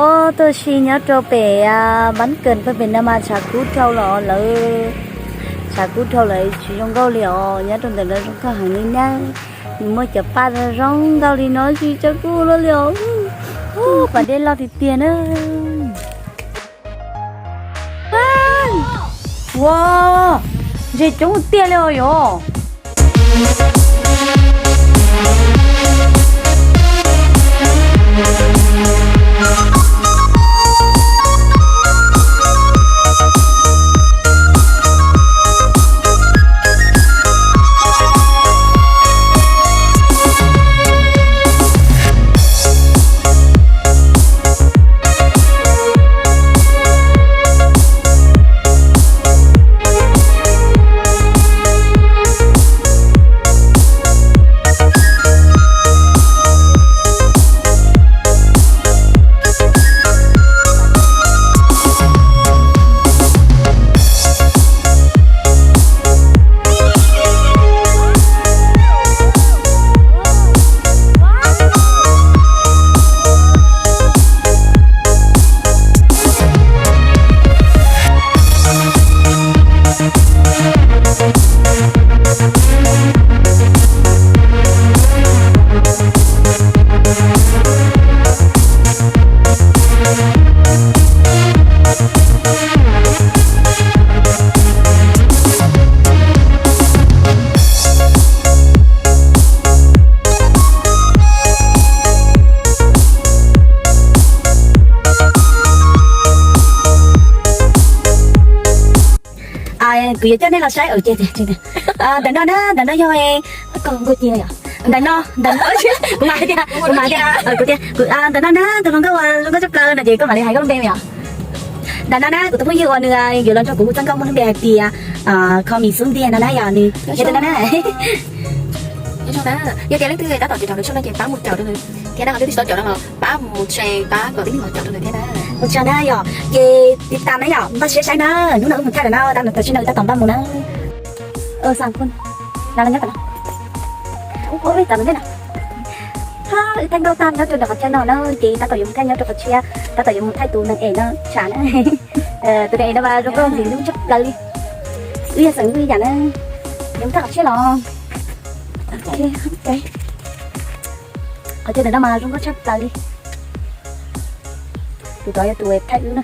Ob, tuaj si nyob rau pem Npab Kawm pem no mas tshav kub dhau los lawm. Tshav kub dhau lawm tsis zoo nkauj li os. Nyob rau ntawm no zoo nkauj heev li na. Nws muaj cov paj zoo nkauj li no tsis tshav kub luaj li os. Pas dej loj tiag tiag na. Ua, ntses coob tiag li os yom. Kuv yuav coj nej los saib, ntawm no na, ntawm no yog, ntawm no, ntawm no, kuv mam hais tias, kuv mam hais tias, ntawm no na tus hluas nkauj uas zoo nkauj tshaj plaws no ces koj mam li hais koj lub npe yom. Ntawm no na kuv tus phooj ywg uas nws yuav los nrog kuv hu txoj nkauj muaj lub npe hais tias Kho Mis Xub Ntiag no na yom, nws yog tus no na. Yog tias leej twg tab tom caum caum nws tshooj no ces pab mus caum rau nws thiab na, ho leej twg tsis tau caum no los pab mus share, pab kom tib neeg los caum rau nws thiab na. Ua tsaug na yom, ces tiv tas na yom, npaj siab saib na, hnub no wb mus thaij lawm na, tam sim no wb tab tom npaj mus na. Ua, wb thaij nkauj tag nyob rau nram qhov chaw no na, ces tab tom yuav mus thaij nyob rau qhov tshiab, tab tom yuav mus thaij tus neeg es no tsham na. Tus neeg es no mas zoo nkauj ntxim hlub tshaj plaws li. Wb yog xeem wb yam na, yuav mus thaij qhov tshiab los. Qhov chaw ntawm no mas zoo nkauj tshaj plaws li. Tus tod yog tus thaij wb na.